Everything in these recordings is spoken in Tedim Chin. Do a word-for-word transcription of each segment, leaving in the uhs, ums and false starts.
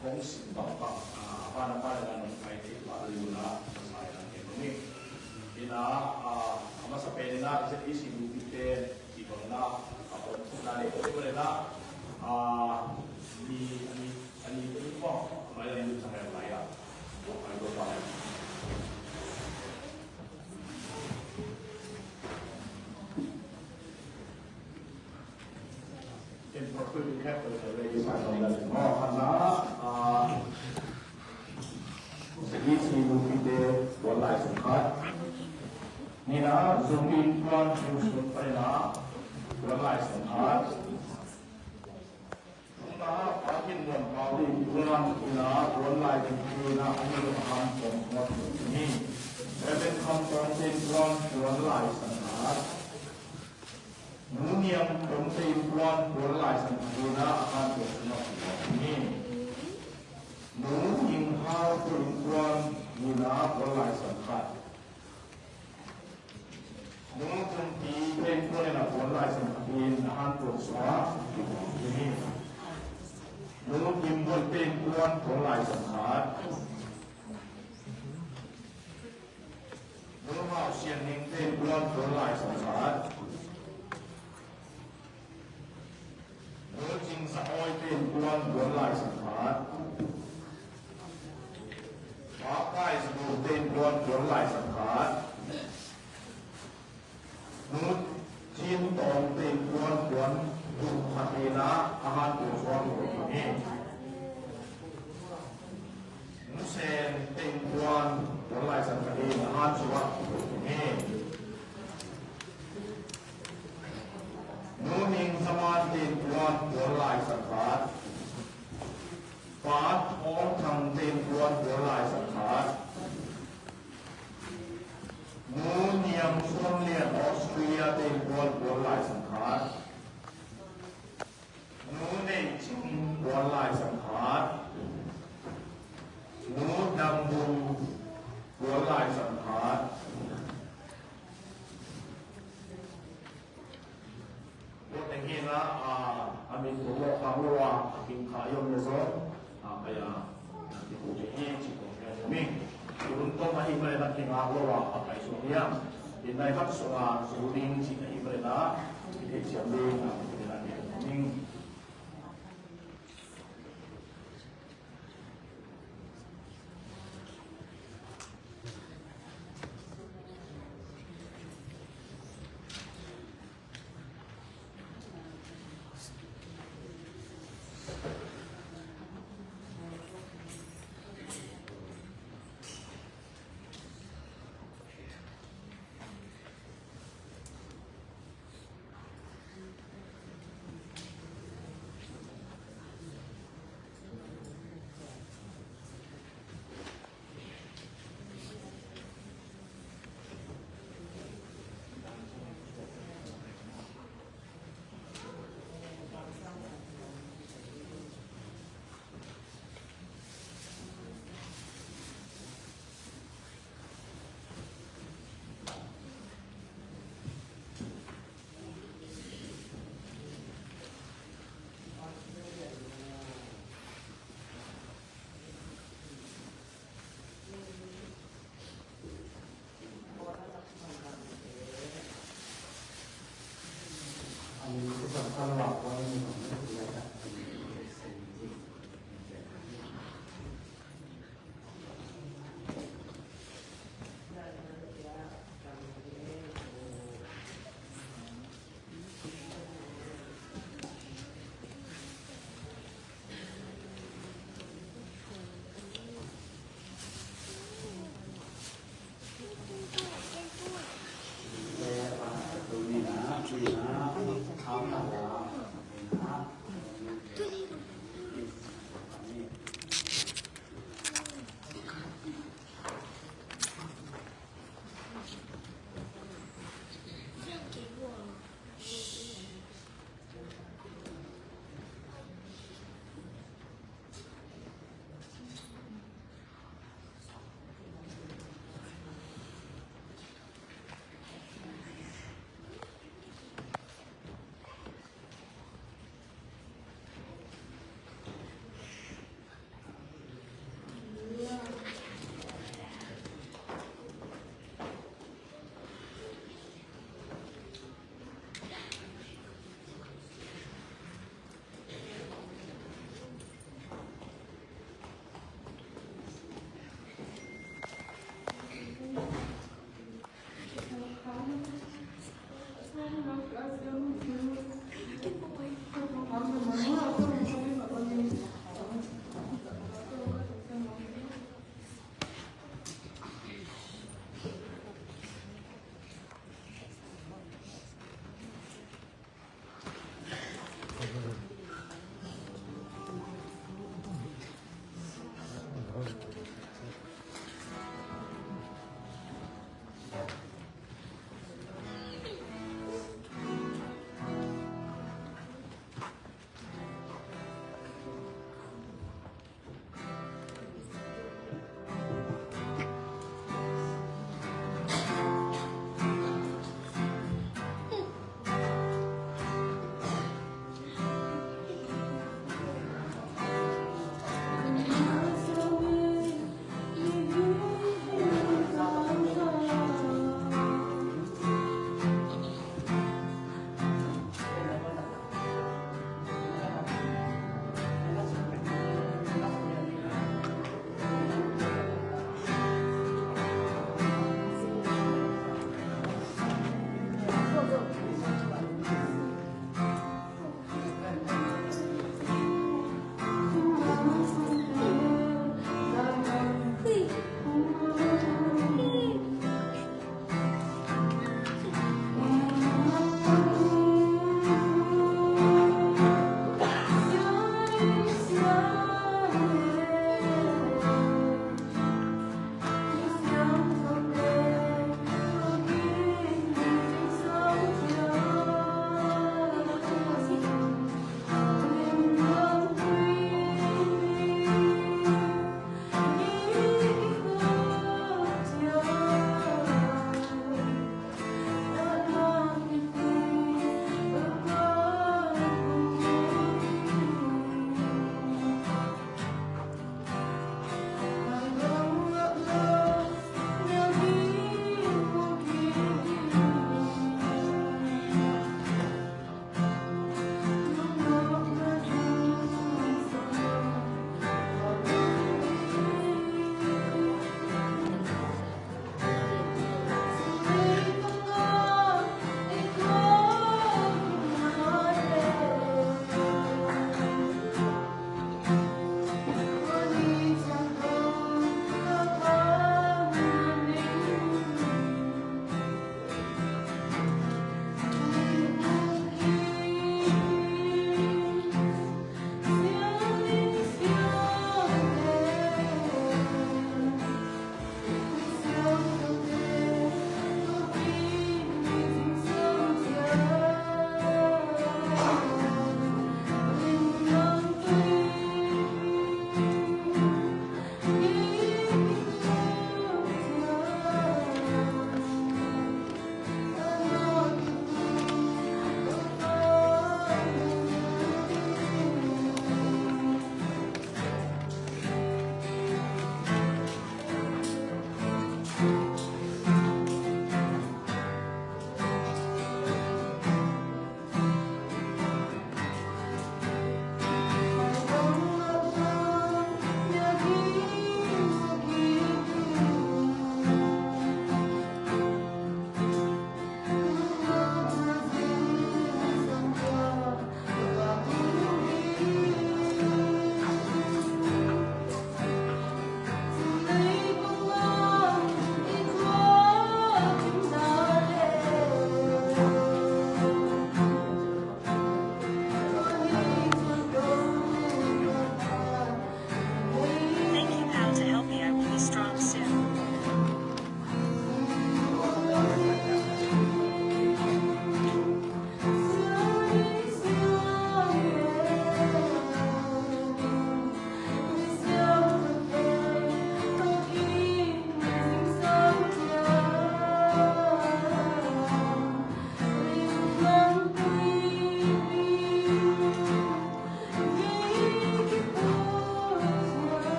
Kong sim bangtak, ah, a ban a ban a nong kai thei pah ding un ah, ka sa in ah, kei nong in. In ah, ah, a masa pen in ah, Z E C nupite, i bang in ah, a pom thupna nei ko in ah, ah, ni, a ni, a ni ko in ah, mai lai ni sa mai lai ah. Ai ko pa. Ken properly cap the ladies and gentlemen. Mo, hana, ah, Z E C nupite, tuan lai sung khat. Nihna, Zung Ing Kuan, Zung Sun Pai na, tuan lai sung khat. Thumna, Pa Khin Muan Pau Ing Kuan, ina, tuan lai sung khat, ina, a ni lo a han tuan tuan ni. Reverend Kham Tuan Ing Kuan, tuan lai sung khat. Nu Niang Tuan Ing Kuan, tuan lai sung khat, ina, a han tuan tuan ni. Nu Ning Hau Tuan Ing Kuan, ina, tuan lai sung khat. Nu Tung Pi Pen Kuan in a tuan lai sung khat in a han tuan sua. Nu Kim Bun Pen Kuan tuan lai sung khat. Nu Hau Sian Ning Pen Kuan tuan lai sung khat. Nu Cing Sa Awi Pen Kuan tuan lai sung khat. Pa Kai Sa Bun Pen Kuan tuan lai sung khat. Nu Cin Tawng Pen Kuan tuan sung khat ina a han tuan sua hi. Nu Sen Pen Kuan tuan lai sung khat ina a han sua hi. Nu Ning Sa Man Pen Kuan tuan lai sung khat. Pa Thawng Thang Pen Kuan tuan lai sung khat. Nu Niang Suan Lian Australia Pen Kuan tuan lai sung khat. Nu Nei Cing tuan lai sung khat. Nu Dang Bung tuan lai sung khat. Tua teng hi in ah, a min tung lo khang lo a, a king kha i om le zong, a, kei a, a king kha hi ci kong khen hi. Tun tawm ahih manin a kingak lo a, a kai suak hiam? Inn nai khat sungah zu ding cih ahih manin a, i theih ciam ding a, i theih ciam ding.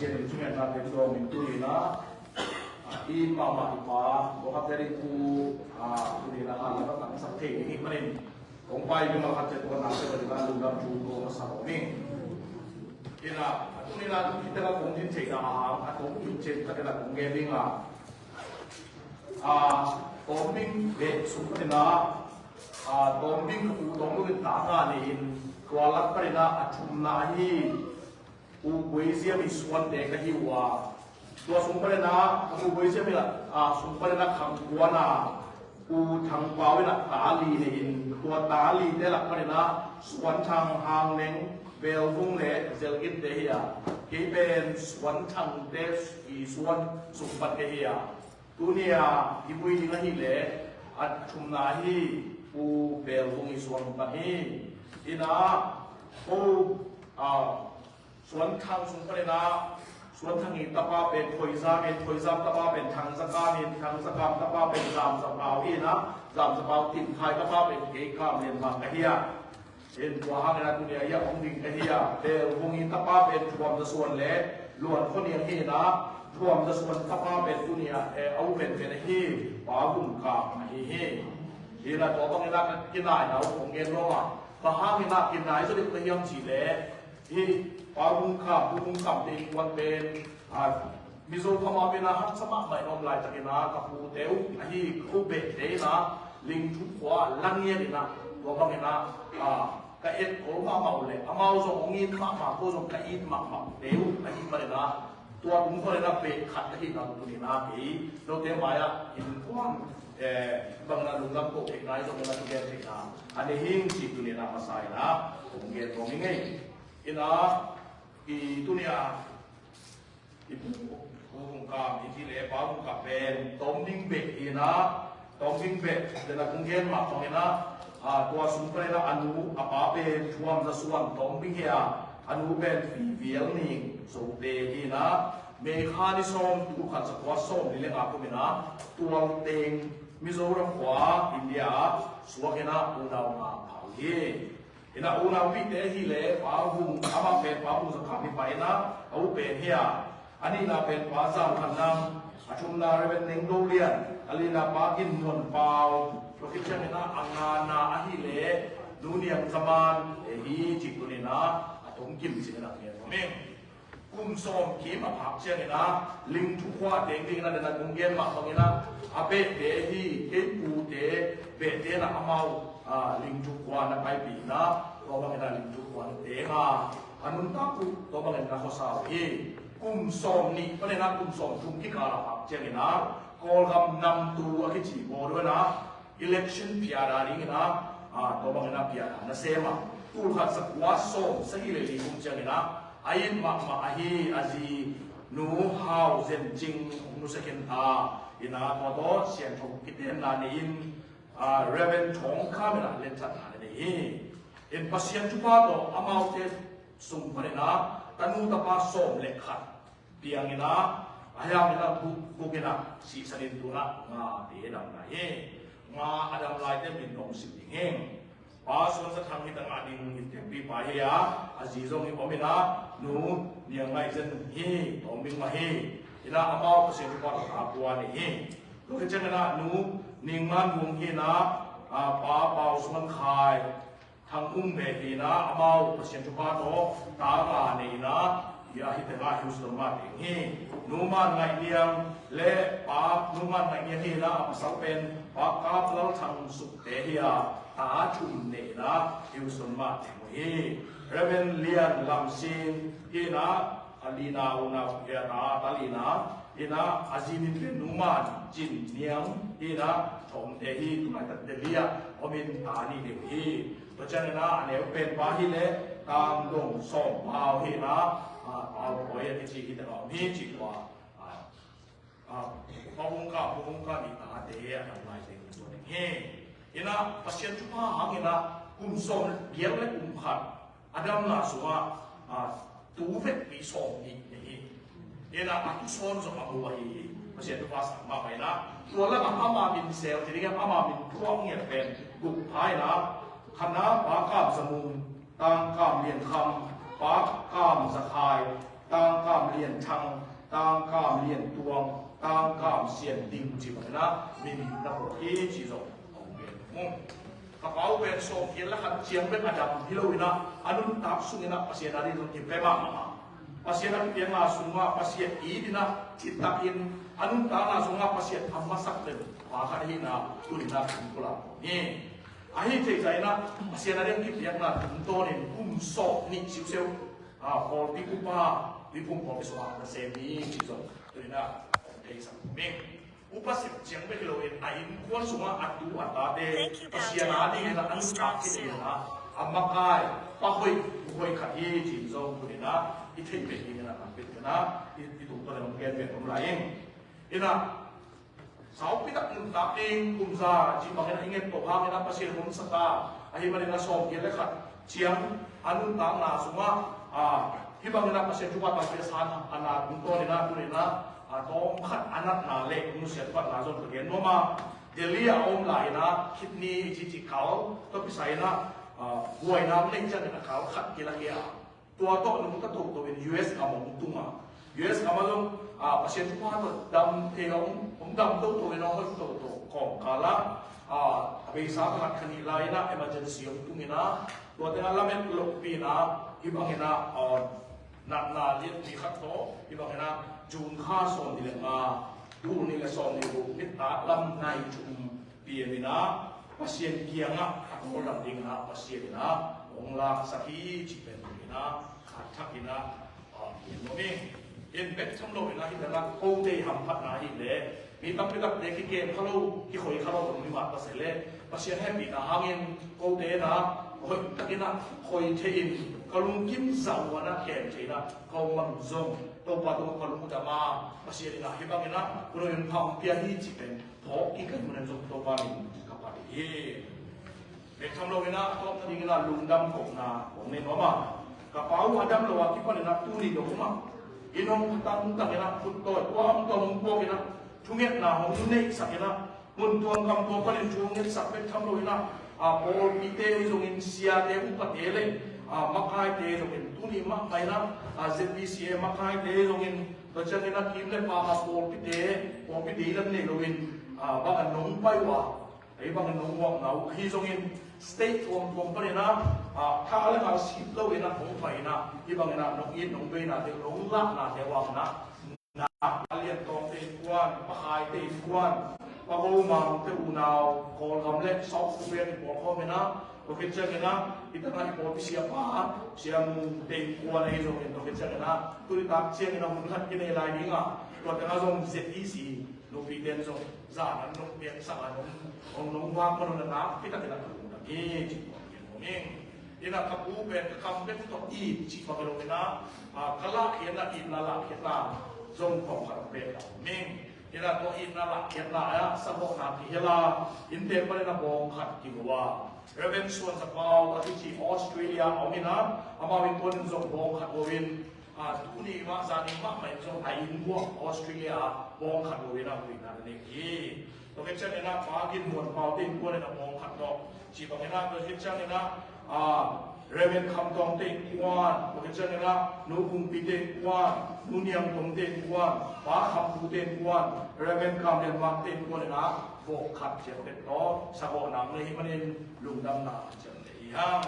Sia nih cungah na teng dawng in tuni-in ah, ah, i mahmah i pa, Bawhap Daddy Pu, ah, tuni-in ah, ah, na tangsak thei ding hih manin, kong pai mimal khat ciat tua na sia ding ah lungdam thu kong masa lo ning. Ina, tuni-in ah, tuni-in ah kong din thei na hang, a kong din thei tak ina kong gen ding a. Ah, Tawmbing beh sung panin ah, ah, Tawmbing ka pu Tawmbing in ta nga nei in, tua lak panin ah, a thumna hi, U Guai Ziam i suante ka hi uh a. Tua sung panin ah, U Guai Ziam i, ah, sung panin ah khang kuan a, U Thang Pau in ah ta li nei in, tua ta lite lak panin ah, Suan Thang, Hang Neng, Bel Vung le Zel Gin te hi a. Kei pen Suan Thang te i suan sung pan ka hi a. Tuni-a i vui ding ahih leh, a thumna hi, Pu Bel Vung i suan pan hi. Ina, Pu, ah, Suan Thang sung panin ah, Suan Thang i tapa pen Thoi Zam in, Thoi Zam tapa pen Thang Za Kam in, Thang Za Kam tapa pen Zam Za Pau hi ina, Zam Za Pau Tin Khai tapa pen kei Kam Lian Mang ka hi a. In tua hangin ah tuni-a i a hong ding ka hi a, Bel Vung i tapa pen Thuam Za Suan le Luan Khua Niang hi ina, Thuam Za Suan tapa pen tuni-a, eh, a u penpen ahi, Pa Vung Kam ahi hi. Hi ina tua bangin ah ka kinaina uh kong gen nuam a, bang hangin ah kinai zaw ding ka hiam cih leh, hi Pa Vung Kam, Pu Vung Kam te innkuan pen, ah, Mizo kham ah pen a haksa mahmah in om laitakin ah ka pute uh ahi ka u behte in ah Lingthu khua la ngiat in ah, tua bangin ah, ah, ka etkol mahmah uh leh amau zong hong it mahmah, ko zong ka it mahmah te uh ahih manin ah, tua tung khua in ah beh khat ka hih nak tuni-in ah kei note mai-ah innkuan, eh, bangin ah lungdam ko theihna, zong in ah thugen theihna a nei hing cih tuni-in ah masa in ah kong gen nuam ing ei. In ah, i tuni-a i pu, Pu Vung Kam i cih leh Pa Vung Kam pen Tawmbing beh hi ina, Tawmbing beh, den a kong gen mah bangin ah, ah, tua sung panin ah a nu, a pa pen Thuam Za Suan Tawmbing hi a, a nu pen Pi Vial Ning Zote hi ina, May kha ni sawm, tul khat za kua sawmli le nga kum in ah, Tualteng Mizoram khua India ah suak in ah unau nga pha uh hi. Ina unaupihte hi leh Pa Vung, amah pen Pa Vung Za Kam i pa ina, a u pen hi a. A nihna pen Pa Zam Khan Nang, a thumna Reverend Neng Do Lian, a lina Pa Gin Muan Pau, tua khit ciangin ah a ngana ahi leh Nu Niang Za Man, eh, hi cih tuni-in ah a tawm kim cih in ah gen nuam ing. Kum sawm kim a phak ciangin ah, Lingthu khua teng dingin ah, den a kong gen mah bangin ah, a behte hi, kei pute behte in ah amau, ah, Lingthu khua na paipih in ah, tua bangin ah Lingthu khua na teng a, a nuntak uh tua bangin na khuasa uh hi. Kum sawm nih panin ah kum sawm thum kikal a phak ciangin ah, Kawlgam namtu a kici bawl uh in ah, election piada dingin ah, ah, tua bangin ah piada na sem a. Tul khat za kua sawm sagih le li kum ciangin ah, a it mahmah ahi a zi Nu Hau Zen Cing hong nusia khin ta in ah, tua tawh siangtho kitenna nei in, ah, Reverend Thawng Kham in ah lenthatna nei hi. In Pasian thupha tawh amaute sung panin ah tanu tapa sawm le khat piang in ah, a hiam in ah guk, guk in ah sisan in tu-in ah ngate dam lai hi. Nga a dam laite min kong sim ding hi. Pa Suan Za Thang hi ta nga ding, inntekpi pa hi a, a zi zong hi om in ah, Nu Niang Ngaih Zen hi, Tawmbing mah hi. In ah amau Pasian thupha tawh ta kua nei hi. Tua khit ciangin ah Nu Ning Man Vung hi in ah, ah, Pa Pau Suan Khai, Thang Um Beh hi in ah, amau Pasian thupha tawh ta nga nei in ah, hi a, hi teng ah Houston mah teng hi. Nu Man Ngaih Niang le Pa Nu Man Ngaih Niang hi in ah, a pasal pen Pa Kap Lal Thang Suk te hi a, ta thum nei in ah Houston mah teng uh hi. Reverend Lian Lam Sin hi in ah, a lina unau, eh, ta, ta lina, hi in ah, a zi min pen Nu Man Cin Niang hi in ah, thawm te hi, tu laitak Delhi ah om in ta nih deuh hi. Tua ciangin ah, a neu pen pa hi leh, Kam Dong Sawm Pau hi in ah, ah, Pau Poi a kici hi teng ah om hi ci tua. Ah, ah, Pa Vung Kam, Pa Vung Kam i tate a dam lai teng tua ding hi. In ah, Pasian thupha hangin ah, kum sawm giat le kum khat a damna sungah, ah, tu vekpi sawm nih nei hi. In ah, a tu sawn zong a mu ahi hi. Pasian thupha sang mahmah in ah, tua lakah ama min sel ci ding hiam, ama min thuak ngiat pen guk pha in ah, khatna Pa Kam Za Mung, Tang Kam Lian Kham, Pa Kam Za Khai, Tangkam Lian Thang, Tangkam Lian Tuang, Tangkam Sian Ding cih bangin ah min na phuak hi cih zong a om ve. Ka pau pen sawmgiat le khat ciang bek a dam hi lo in ah, a nuntak sungin ah Pasian a ding zong kipia mahmah. Pasian a kipiakna sungah Pasian it in ah, citakin a nuntakna sungah Pasian a masak pen pa khat ahihna tuni-in ah kan pulak hi. Ahi theih zah in ah Pasian a ding kipiakna tungtawnin kum sawm nih siusiu, a, pawlpi upa, tuiphum pawlpi sungah na sem hi cih zong tuni-in ah kong theisak ming. Upa sep ciang bek hi loin a innkuan sungah a tu a tate Pasian a dingin a nuntak hi dingin a, a makai pa hoih, pu hoih khat hi cih zong tuni-in ah i theih bek dingin a, a pet dingin a, i, i tungtawn in hong gen bek om lai ing. In ah, saupi tak nuntak ding kum za cih bangin a i nget to hangin a Pasian hong sa ta, ahih manin a sawmgiat le khat ciang a nuntakna sungah, a, hih bangin a Pasian thupha tangpi a sa a na tungtawnin a tuni-in a, a, tawmkhat a natna le nusia thupha na zong ka gen nuam a, Delhi a om lai in a kidney cih cih kal tawh kisa in a, a, buaina om leng ciangin a kal khat kila kei a, tua tawh nungta toto in U S gam hong tung a, U S gam ah zong, a, Pasian thupha tawh dam thei a hong, hong dam toto in a hong hoih toto kawmkal ah, a, a beisa khat kha nih lai in a emergency hong tung in a, tua teng ah lamet lohpi in a, hih bangin a, a, natna lianpi khat tawh hih bangin a June kha sawmnih le nga, tul nih le sawmnih guk nitak lam nai thum P M in a Pasian kiangah a tawldam dingin a Pasian in a hong laksak hi cih pen in a, a thak in a, a, gen nuam ing. In bek tham lo in a hih dan a kote hamphatna hi leh mi tampi takte kikem kha lo, kikhoi kha lo, mi mah ta se leh Pasian hehpihna hangin kote in a hoih takin a khoi thei in ka lungkim zah uh a na kem thei in a ka hong mang zong Topa tungah ka lungdam a, Pasian in a hih bangin a hun hoih hun pha hong pia hi cih pen thawh kik ka hih manin zong Topa min ka phat hi. Bek tham lo in a, a tawpna dingin a lungdam kohna kong nei nuam a, ka pa uh a dam lo a kipan in a tuni dong mah in hong tangtang in a, khut tawi tuamtuam hong puak in a, thungetna hong neihsak in a, mun tuam gam tuam panin thu hong ngetsak bek tham lo in a, a, pawlpite hi zongin, siate upate le, a, makaite hi zongin, tuni mahmah in a, a, Z B C A makaite hi zongin, tua ciangin a kim le pam a pawlpite, pawlpi deidan nei loin, a, bang a nong pai uh a, ei bang a nong huapna uh ahi zongin, state tuamtuam panin a, a, tha le ngal sip lo in a hong pai in a, hih bangin a nong it nong beinate, nong lahnate uh a, na, na, Pa Lian Tawngte innkuan, Pa Khaite innkuan, Pa Go Mangte unau, Kawlgam le South Korea i pawlkhawm in a, tua khit ciangin a, i tangah i pawlpi siapa, Sia Mungte innkuan ahi zongin, tua khit ciangin a, tuni tak ciangin a hun khat kinei lai ding a, tua tengah zong Z E C nupite in zong zan an nong piaksak a, nong, nong, nong vak man un a, nakpi takin a ka lungdam hi, cih tua gen nuam ing. In a ka pu pen ka kam bek tawh it cih bang hi lo in a, a, ka lahkhiatna, itna lahkhiatna zong pawlkhat hong pia ka om ing. In a tua itna lahkhiatna ah sagawhna kihel a, innte panin a bawng khat kigo a, Reverend Suan Za Pau a kici Australia a om in a, amau innkuan in zong bawng khat go in, a, tuni mah zani mahmah in zong a inn uah Australia ah bawng khat go in a huihna na nei hi. Tua khit ciangin a Pa Gin Muan Paute innkuan in a bawng khat tawh, cih bangin a tua khit ciangin a, a, Reverend Kham Tawngte innkuan, tua khit ciangin a Nu Kung Pite innkuan, Nu Niang Tawngte innkuan, Pa Kham Pute innkuan, Reverend Kam Lian Makte innkuan in a bawng khat ciang tek tawh sagawhna nei hi manin lungdamna ciang nei hi hang.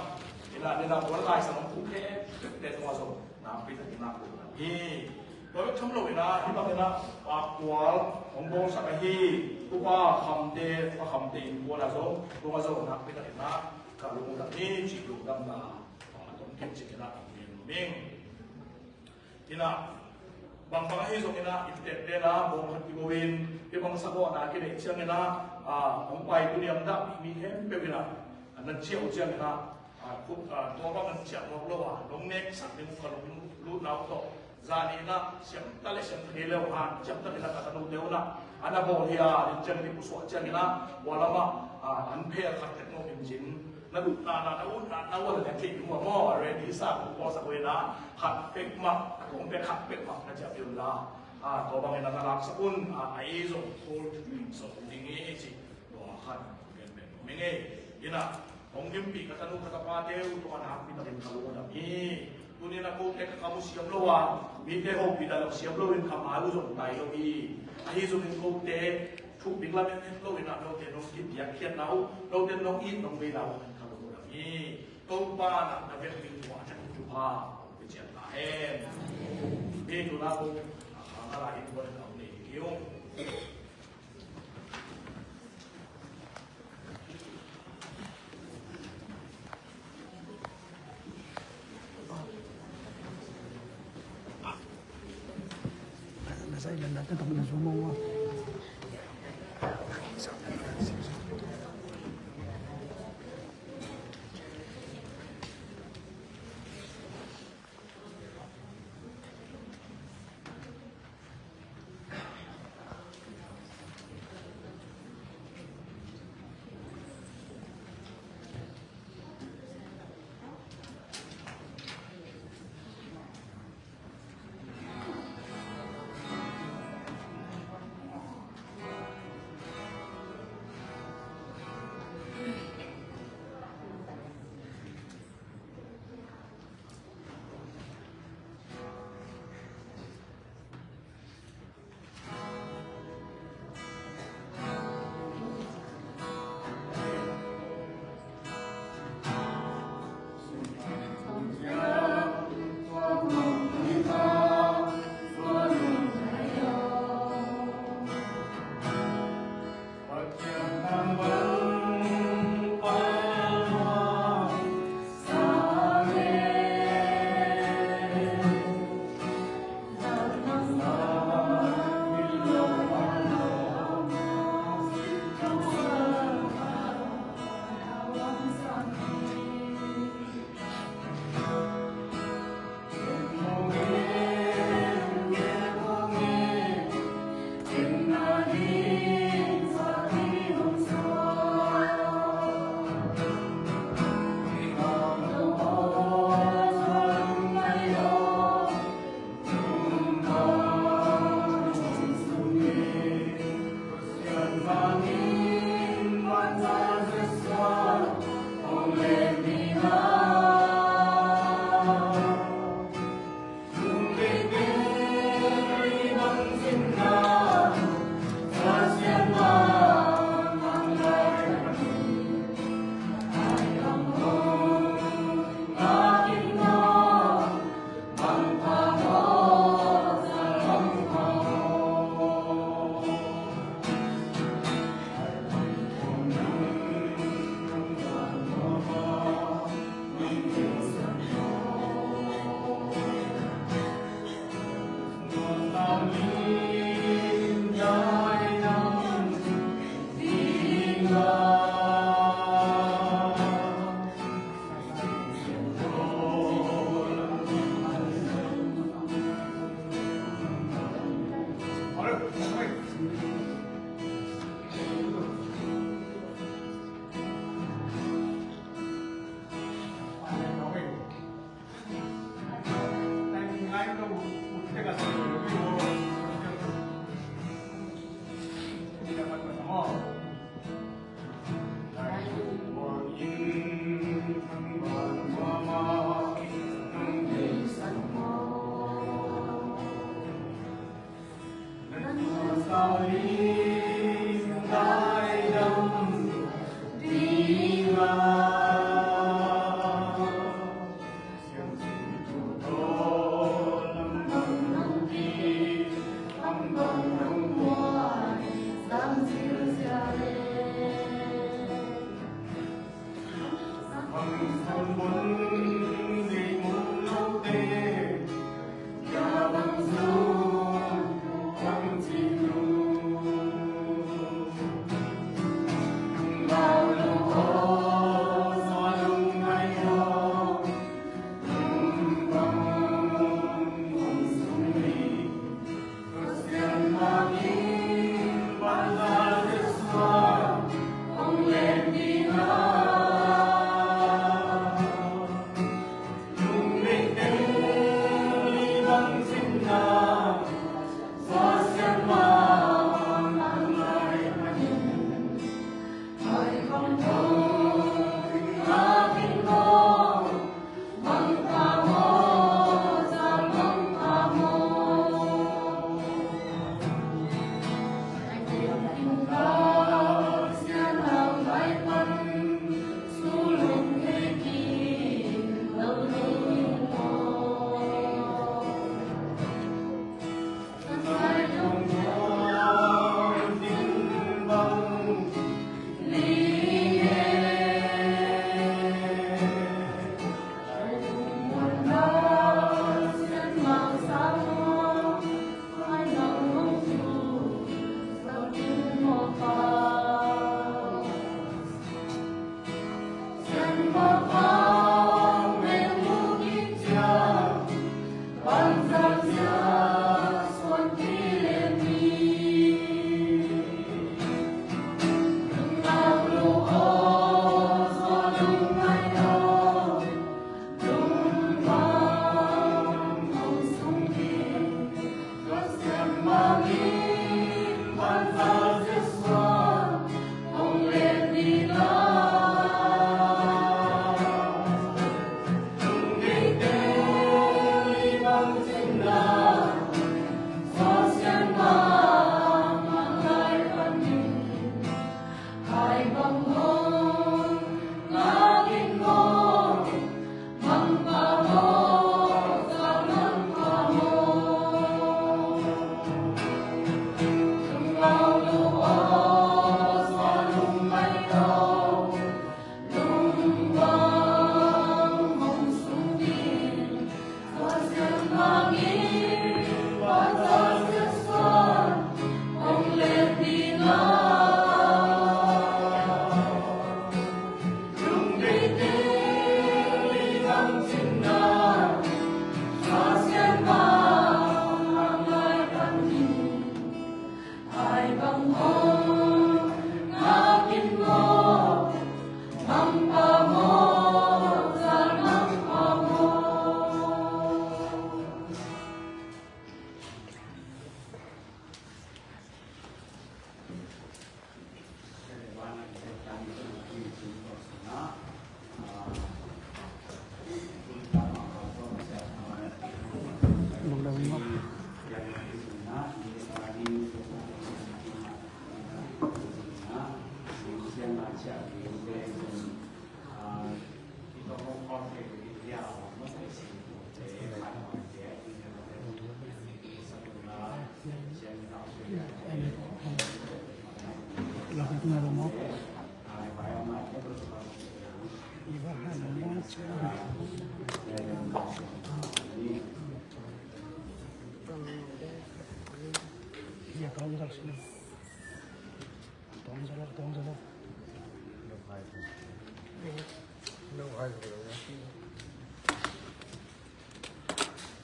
In a, in a, tua lai sang hong puk khempeuhte tungah zong nakpi takin a lungdam hi. Tua bek tham lo in a, hih bangin a, Pa Kual hong bawlsak ahi, Upa Khamte, Pa Khamte innkuan ah zong, tungah zong nakpi takin a ka lungdam hi cih lungdamna, a, tawm khin cih in a, amen. In a, bangbang ahi zongin a, inntekte in a bawng khat kigo in, hih bang sagawhna kineih ciangin a, a, hong pai tuni a om dahpih mi khempeuh in a, a, na ciah uh ciangin a, a, khut, a, tua bang an ciah mawk lo a, nong neksak ding uh ka lunglutna uh tawh, zani in a siamta le siamta kei le uh hanciam takin a ka tanute un a, a na bawl hi a, tua ciangin i pusuah ciangin a, tua lamah, a, an phel khat tek mawk in cin, na duhna, na utna, na uan le theih ding uh a maw, ready sa, kong bawlsak uh in a, khat pek mah, kong pek khat pek mah na ciah pih un la. A, tua bangin a na laksak un, a, a ei zong cold drink zong ding hi ci. Tua khat gen bek om ing ei. In a, hong limpih ka tanu ka tapate uh tungah nakpi takin ka lungdam hi. Tuni-in ah kote ka kam uh siam lo a, mite hopih dan lo siam lo in ka mai uh zong tai lo hi. Ahi zongin kote thuk ding lamen het lo in ah note nong kipiakkhiatna uh, note nong it nong veina uh ka lungdam hi. Topa in ah na vekpi in thupha hong pia ciat ta hen. Hih tuna kong a khang a lai in buai in a hong nei ding hi ung.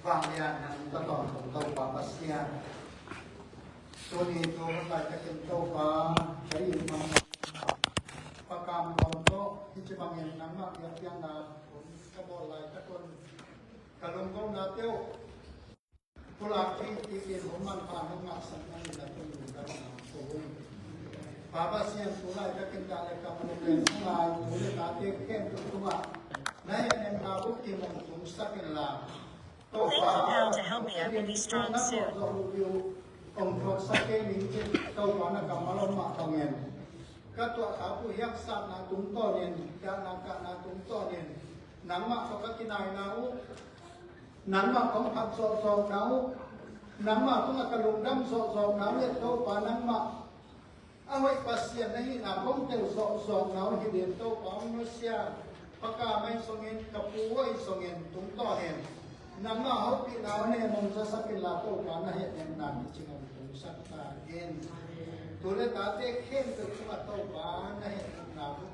Vanglian nang ka tawntung Topa Pasian, tuni tu hun laitakin Topa ka inn mah Pa Kam Lawm tawh hih ci bangin nangmah biakpiakna hun ka bawl laitak un ka lungkona teuh pulak thei tikin hun manpha nangmah sang nangin na tun lungdamna ko ung. Pa Pasian, tu laitakin dah le kam lunglen ngai tu le tate khempeuh tungah na hehnemna buk kim hong tungsak inla, Topa, Topa, na tuah zawh uh, hong thuaksak kei ning ci Topa na kammal om mah bangin ka tuahkhak uh hiamsakna tungtawnin, dahna kahna tungtawnin nangmah tawh ka kinaina uh, nangmah kong phat zawhzawhna uh, nangmah tungah ka lungdam zawhzawhna uh le Topa nangmah a hoih Pasian na hihna kong teel zawhzawhna uh hi ding Topa hong nusia. Pa Kam ahi zongin, ka pu ahi zongin tungtawnin nangmah hopihna uh na hong zasak inla Topa na hehnemna kicing hong tungsak ta in. Tu le tate khempeuh tungah Topa na hehnemna uh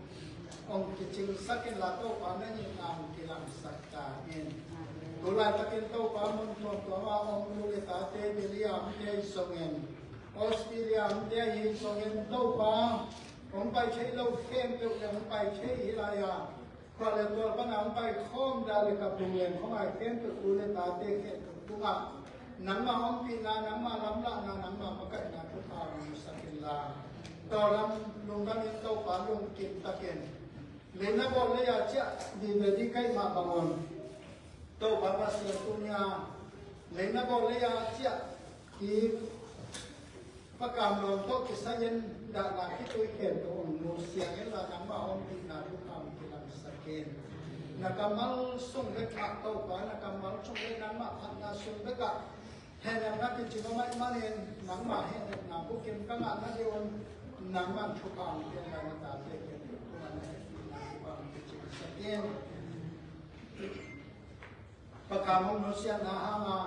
hong kicingsak inla Topa na hihna hong kilangsak ta in. Tu laitakin Topa mun tuamtuam ah om tu le tate William te ahi zongin, Australia omte ahi zongin Topa, hong pai thei lo khempeuh le hong pai thei hi lai a, khua le tual pana hong pai khawm dah le kap lunglen khawm ai khempeuh tu le tate khempeuh tungah nangmah ompihna, nangmah lamlahna, nangmah makaihna thupha hong sak inla, tawlam lungdamin Topa lungkim takin lei na bawl lei a ciah vive ding ka hih mah bangun Topa Pasian, tuni-a lei na bawl lei a ciah i Pa Kam Lawm tawh kisai-in dahna khitui khempeuh hong nusia inla nangmah ompihna thupha hong kilangsak in. Na kammal sung bek ah Topa, na kammal sung bek, nangmah phatna sung bek ah hehnemna kicing om ahih manin nangmah hehnemna bukim ka ngah nading un nangmah thupha hong pia inla, na tate khempeuh tungah na hehpihna thupha hong kicingsak in. Pa Kam hong nusiatna hanga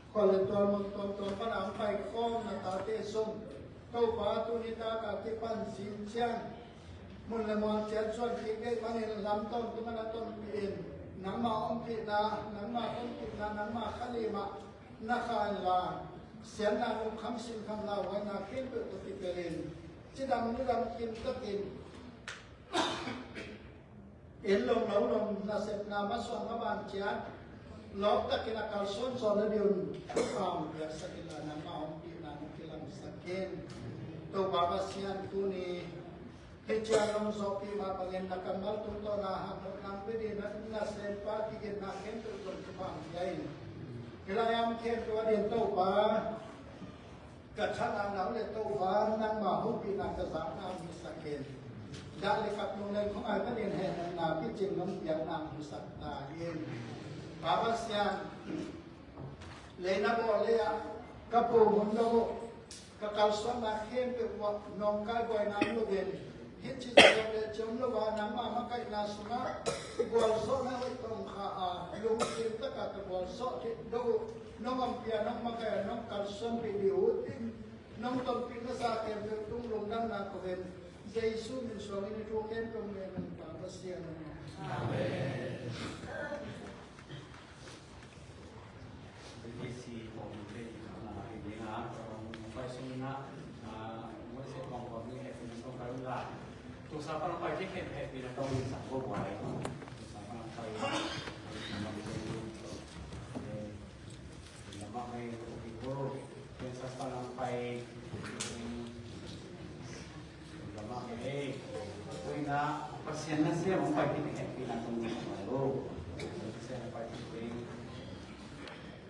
khua le tual mun tuamtuam pana hong paikhawm na tate zong Topa tuni taka kipan zing ciang mun le mual ciat zuan kik ding manin lam tawntung a na tonpih in, nangmah ompihna, nangmah tonpihna, nangmah khalim ah na kha inla, siatna lungkham sinkham lauhuaina khempeuh tawh kipelin cidam ludam kim takin inn long lo long nasepna masuang a ban ciat lawp takin a kalsuan zawh nading un thupha hong piaksak inla, nangmah ompihna hong kilangsak in. Topa Pasian, tuni hih ciang hong zawhpih mah bangin na kammal tungtawna hangmut nang pia ding na, na sempa kigitna khempeuh zong thupha hong pia in. Hih lai-a om khempeuh ading Topa, ka thahatna uh le Topa nangmah hopihna ka zakna hong hisak in. Dah le kap lunglen khong ai panin hehnemna kicing nong piakna hong hisak ta in. Pa Pasian, lei na bawl lei ah ka pum hun lo uh, ka kalsuanna khempeuh uah nawngkai buaina om loin, hih ci zawh le ci om lo a nangmah makaihna sungah gualzawhna hoih tawh hong kha a, lungkim taka ka gualzawh khit lo uh nong ompih a, nong makaih a, nong kalsuanpih ding uh in nong tonpih masa khempeuh tung lungdamna ko hen. Jesu min suangin hih thu khempeuh ngen ung, Pa Pasian. Amen. Pasian na siam hong pai kik hehpihna tungah hong pai lo. Pasian na pai kik kei.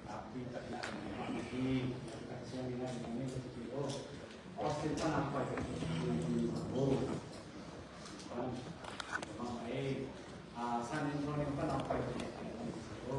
Takpi takna hong pai kik. Pasian na hong pai kik lo. Austin pan hong pai kik hehpihna tungah hong pai lo. Pan, hong pai. Ah, San Antonio pan hong pai kik hehpihna tungah hong pai lo.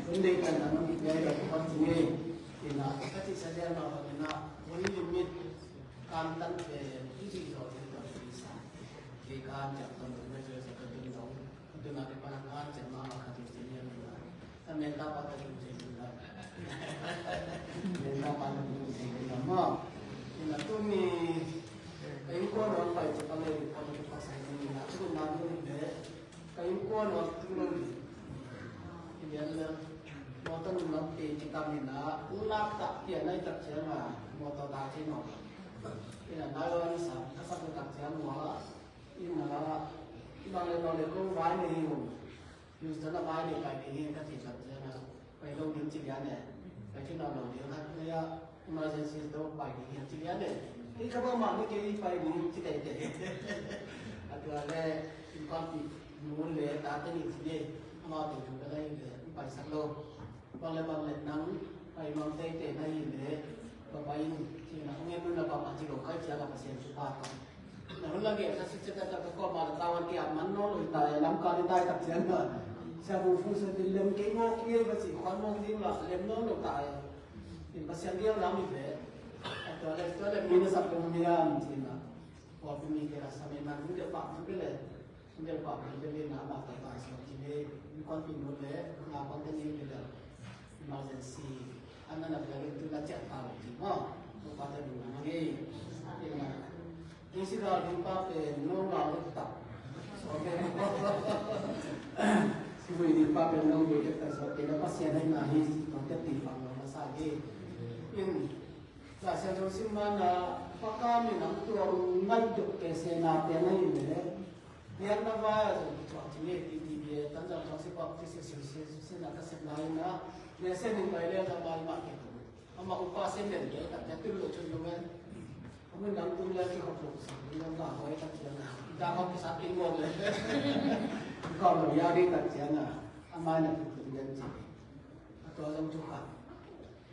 Hun dei kan nang i piai lo khat ci nge. Ina ka ci sa dia ma ba ina hun limit kan tan pe i ci zo i to i sa. Ke kan jak tan lo na jo sa ka dun lo. Ka dun a ke pa na kan jak ma ma ka ci sa dia ma. Ka men ta pa ta ci sa dia. Men ta pa ta ci sa dia ma. Ina tu ni ka in ko no pa ci pa le ko no pa sa ni na tu na ni le. Ka innkuan a tung lo hi. Hi lian le mawtaw nung lam pe kitam in a, lak tak pian a i tak ciang a mawtaw dak thei mawk lo. Ina nai lo an sa ka sak tak ciang mawk a. Ina bang le bang le kong vai nei hi ung. Houston a vai nei pai nei hi ka ci tak ciang a. Pai lo ding ci lian e. Pai thei nawn lo ding khat nei a, emergency to pai ding hi ci lian e. Kei ka bang mah ni kei pai ding ci teitei. A tua le innkuanpih nu le tate nih ci ni. Amaute thu ka la hi le i paisak lo. Bang le bang le nang pai nuam teitei na hi le, ka pai in ci na hong en nun a bang a ci lo kai cia ka Pasian thupha ka. Na hun la gel kha sik ciat tak ka kawm a la tawan ki a man nawn lo ta e, lam ka ni tai tak cian ka. Sia bu fu sa tin lem kei ngawk hi e ka ci khuan mawk ding la lem nawn lo ta e. In Pasian gel lam i ve. A tua le tua le mi na sak dong hiam ci na. Kua pi mi ke la sa mi man hun gel pah man ke le. Hun gel pah man ke le na ma ta ta sa ci le. Mi kwan pi nu le na kwan te ni ke le. Emergency. An na na bia le tu na ciah ta lo ci maw. Topa te lungdam hang ei. Ina. Kei si gal ding pa pen no gal le tak. So ke. Si vui ding pa pen no vui le tak so ke na Pasian hai na hi si tong te ti pang lo na sa ke. In. La sian so sim ma na pa ka mi nang tua ngai dok ke se na te na hi le. Pian na vai a zong ki thuak ci nge ti ti bia tan zang thuak si baptist si si si na ka sep lai na. Nia sen in pai le zang bai mah ke tu. Amah upa sen den ke tak ke tu lo chun lo men. Amun dang tung le ki khop lo sa ni lo ga hoi tak ciang na. Da khop ki sa king lo le. Khop lo ya di tak ciang na. Amah na tu tung den ci. A tua zong tu kha.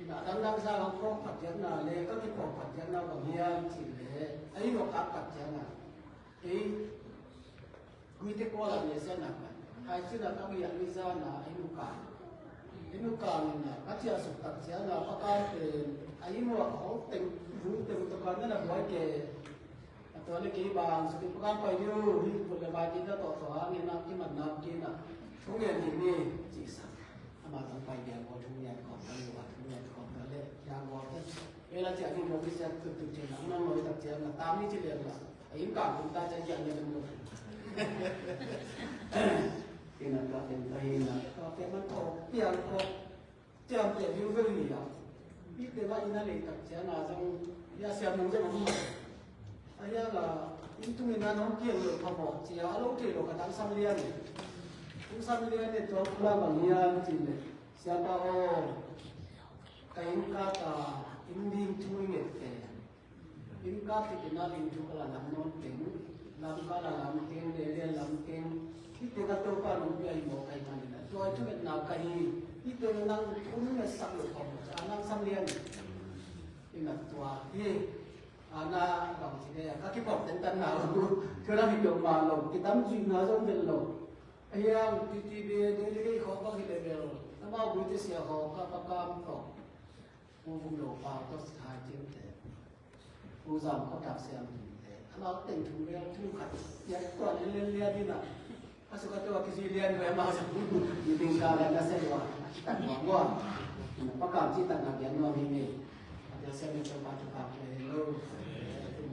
Ina dang dang sa khop phat ciang na le ka ki khop phat ciang na bang hiam ci le. Ai lo ka phat ciang na. Kei guite kua lam le sia nak pai. Hai cina ka bia ni za na ai nu ka. Ai nu ka ni na ka cia suk tak cia na pa ka pen ai nu a hong teng vung teng to ka na na buai ke. A tua le kei bang suk pa ka pai ni u hi put le bai ki na to to ha ni na ki man na ki na. Thung ngen ni ni ci sa. Ama tang pai dia ko thung ngen ko ta lu a thung ngen ko ta le ya ko te. Ela cia ni mo ki cia tu tu ci na na mo tak cia na ta mi ci le la. A inn kang kum ta ciang ciang na dum lo. Ina tua pen ta hi na tua pen man ko piang ko ciang te viu viu ni a. Pi te ma ina le tak ciang na zong ya siam nung zong a mu. A ya la inn tung ina nong kiang lo ka mo cia a lo te lo ka tang sam lian ni. Tung sam lian ni tua kula bang hiam cin le. Siapa o ka inn ka ta inn ding thu i nget te. Inn ka ti kina ling thu ka la lam nawn teng, lam ka la lam teng, le le lam teng. Hi teng a Topa nong pia hi mawk ai man ina. Tua i thungetna ka hi, hi teng nang thunget sak lo khawm a nang sam lian. Ina tua hi, a na bang ci le, ka kipawk tentan na lo. Thu lam hi peuhmah lo, kitam zuihna zong vel lo. A hiang, T T B, dei le kei khawk bang hi le vel. Amau buite sia khawk, ka pakam khawk. Pu Vung Lo Pau tawh Khai Cing te, Pu Zam Khua Tak Siam Tum te, amau teng thum bel thum khat piak tuan en lianlian in a, a suk a tua kizui lian ve amau zong. Niting kal le na se lua, a kitak lua lua. Pa Kam ci tak na pian nuam hi ngei. A tia siam in Topa thupha pia hen lo.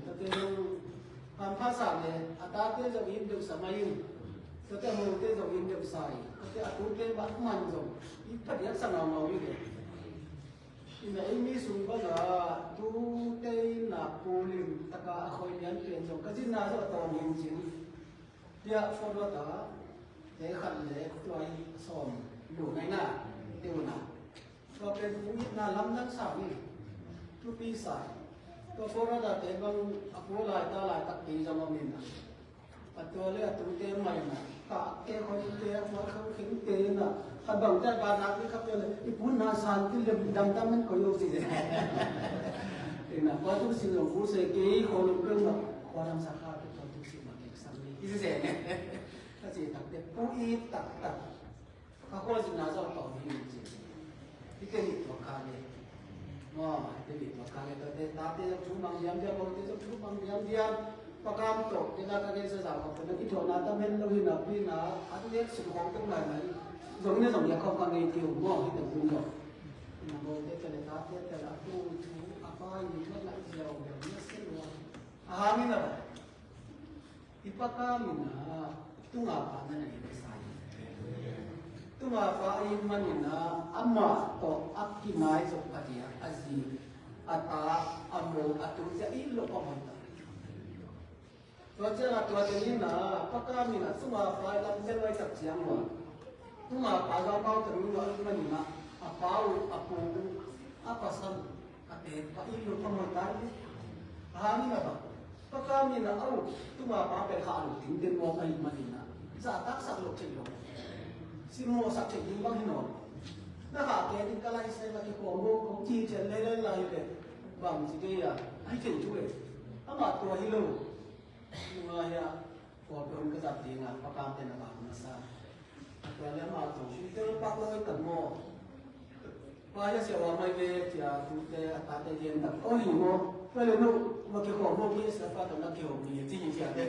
Tate zong hampha sa le, a tate zong in deuh sa mai in. Tate a mote zong in deuh sa in. Tate a tute bak man zong in phadiak sa naungau hi le. Ina ei mi sung banga tute in a pu lim taka a khoi lian pen zong ka zinna zong a tawng hin cin. Tia forward a te khat le tua hi sawm lu nai na te una. Tua pen pu itna lamdang sa ni. Thupi sa. Tua forward a te bang a pu lai ta lai tak te zong om in a. A tua le a tute mai na, ka ke khoi te, a khoi kheng te na, a bang te ba nak ni kha pe le, i pun na san ti le dam dam men ko yo si le. Ina, ko tu si lo ku se ke khoi lo pe na, ko dam sa kha pe ko tu si ma ke sang ni. Isi se ne. Ka si tak te pu i tak tak. Ka khualzinna zong tawh ding in ci. Hihte nih tua kha le. Maw, hihte nih tua kha le, tuate tate zong thu mang diamdiam, mote zong thu mang diamdiam. Pa Kam tawh, te na ka gen sa zah khawng, na kithuahna tam hen lo hi napi na, a tu nek sung khawng tung maimai. Zong ne zong ya khawng ka ngei ti uh maw, hihte tung zong. Na mote te le tate te le a tu thu, a pa in na na ziau, na sen wa. A hangin a ba. I Pa Kam in a tunga pa na na hi sa hi. Tunga pa ahih manin a amah tawh a kinai zong a dia, a zi, a ta, a mo, a tu zia i lo pa man ta. Tua ciang a tua teng in a Pa Kam in a tunga pa i lam tel vai tak ciang ua. Tunga pa zong pau teng in a ahih manin a, a pa uh, a pu uh, a pasal uh. A pen pa in lo pa mawi tai. A hangin a bang, Pa Kam in a au, tunga pa pen kha lo ting den mawk ahih manin a, zahtaksak lo thei lo. Simawhsak thei ding bang hi nawn. Na kha ke ding ka lai sai la ki khuam mawk kong ci thian lel lai le. Bang ci kei a, ai thei thu e. Amah tua hi lo. Nunga hia, kua pia hun ka zat dinga, Pa Kam te na bang na sa. Tua le amah zong, tel pak lo i tan maw. Pa hia sia wa mai ve, cia tute, a tate gen tak. O hi maw, tua le nu, ma ki khawm maw, ki sia pa tawh na ki hawm ni, ci hi cia te.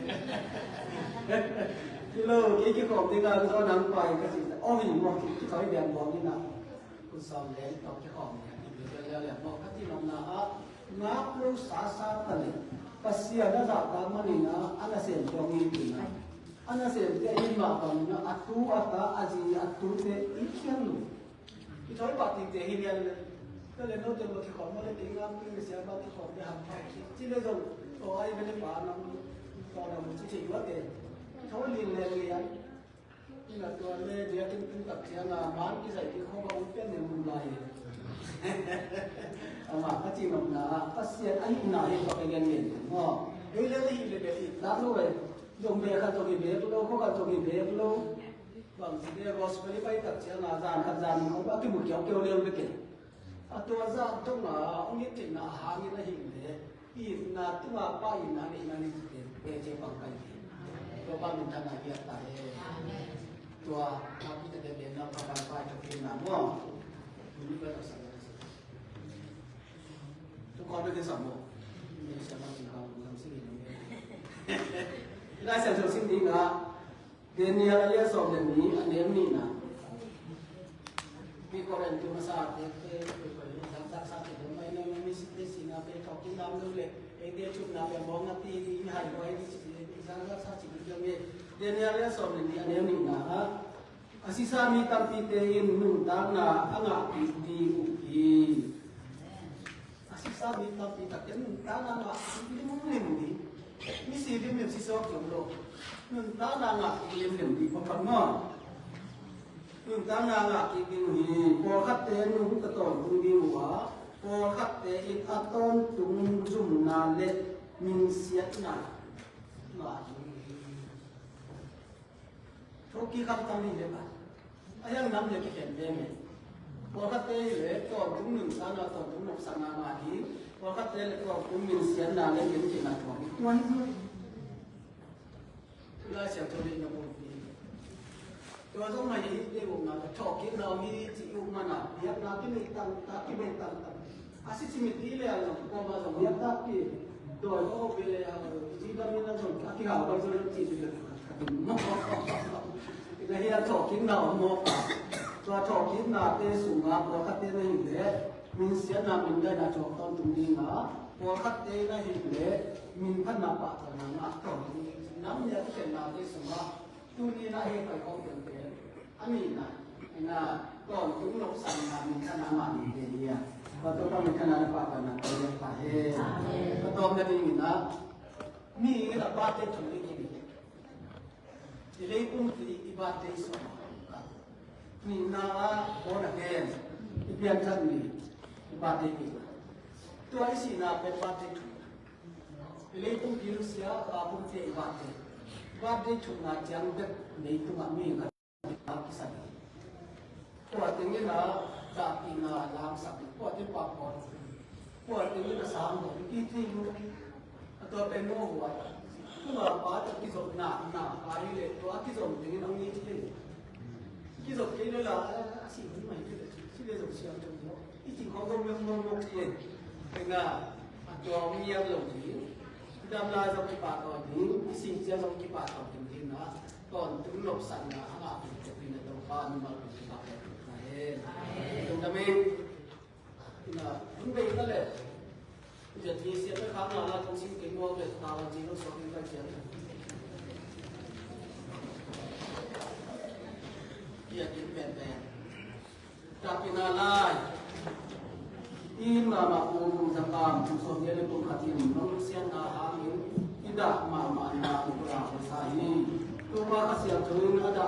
Ki lo, ki ki khawm dinga, ka zaw nang pa, ka ci ta. O hi maw, ki, ki khawm i biang bawng ni na. Kun sawm leng tawh kikhawm leng, i bia liauliau maw ka ci nopna ah, ngak lo sasa ta leh, Pasian a zahtak manin ah, a nasem tuak ngei tina. A nasemte in mah bangin ah, a tu a ta, a zi a tute i khial lo. I thawi pah tite hi lian le. Ka le note maw kikhawm maw le, kei ngak pin le siapa kikhawm le ham pah ci. Ci le zong, tawh ai bele pa nam, tawh nam ci thei luate. I thawi lin le lian. Ina tua le, biakinn tung tak ciang a, man kizaih ding khawng a ut pian nen mun lai. Amah ka ci nopna ah, Pasian ahihna hi tua ka gen ngen maw. Ei le na hih le bel it tak lo e. Zong bek khat zong hi bek lo, khua khat zong hi bek lo. Bang ci le gospel i pai tak ciang a, zan khat zan nih khawng a kimu kiaukiau lel bek e. A tua zah dong a, hong it theihna a hangin ahih leh, itna tunga pa itna neihna ni cihte, pece pang kai hi. Tua pa minthanna hiat ta hen. Tua, a pi ta te te na pa pa pa ta pi na mo. Ni ba ta sa na sa. Tu ko na ke sa mo. Ni sa ma si ka mo sa si ni. Lai sa so si ni nga. Daniel a lian sawm le nih, a neu nihna. Mi Korin tu masa te, te, te, te, zangzak sa te, te, mai na, mi si te, sina te, thawhkik lam lo le, ei te, thupna pe, mawkna pi, i hai, i hai, i si te, zangzak sa ci, te, te, Daniel a lian sawm le nih, a neu nihna, ha. A sisa mi tampite in nuntakna a ngah kik ding uh hi. A sisa mi tampi tak te nuntakna ngah limlim ding. Misi limlim si sawk zong lo. Nuntakna ngah limlim ding phampham maw. Nuntakna ngah kik ding uh hi. Pawlkhatte nungta tawntung ding uh a, pawlkhatte in a tawntung zumna le minsiatna ngah ding uh hi. Thawhkik khamtam hi le pa. A hiang nam le kikhen ve me. Pawlkhatte hi le tawntung nuntakna, tawntung nopsakna ngah ding. Pawlkhatte le tawntung minsiatna le minsiatna thuak ding. Tua hi tua hi. Lai Siangtho le na pawlpi. Tua zong mah hi te ukna, thawhkikna om hi ci ukna na. Biakna kinei tangtang, kinei tangtang. A sisi miti le a zong, kua ma zong hiat tak ki. Dawi ko be le a zong, ci dam in a zong, a kihau bai zong ci le a zong. Ina hi a thawhkikna om maw ka. Tua thawhkiknate sungah, pawlkhatte na hi le, minsiatna, mindaina thuak tawntung ding a, pawlkhatte na hi le, minphatna, pahtawina ngah tawntung ding. Nam le a kikennate sungah, Tuni na hei pai khawng pianpian. A nihna, ina, tawntung nopsakna, minthanna mah ding te hi a. Tua Topa minthanna le pahtawina tawh lian ta hen. Amen. Ka tawpna ding ina, mi ina birthday thum ding hi. I leitungpi i birthday sung. Nihna a born again. I pianthak ni i birthday ni. Tua i sihna pen birthday thum. I leitungpi nusia, a pumte i birthday. Birthday thumna ciang bek leitungah mi khat a kisak hi. Kua teng in a dahpihna lamsak hi. Kua teng pakpawt. Kua teng in a sang dong. I thei lu. A tua pen no hua. Tua pa ta kizom na, na pa hi le. Tua kizom teng in a ngi thei. Zong kei le la a si hun mai kei le si le zong siam zong lo i ti khong zong mem mong mok kei. Kei na a tua mi a lo ti dam la zong kipatawh ding, i singcia zong kipatawh ding ding na, tawntung lopsakna a ngah pen Topa in a tawpa mimal pen kipatawh ding na hen. Tung dam in, ina, tung bei ka le, ija ti siat na khang la la tong sing kei nuak le, ta wan ci lo suak in kai cian. Ija ti pen pen. Takpina lai. I mama kum zakam kum sawm le kum khat in nong siatna hangin i dah mahmahna kum ra sa hi. Topa Kha Siangtho in a dah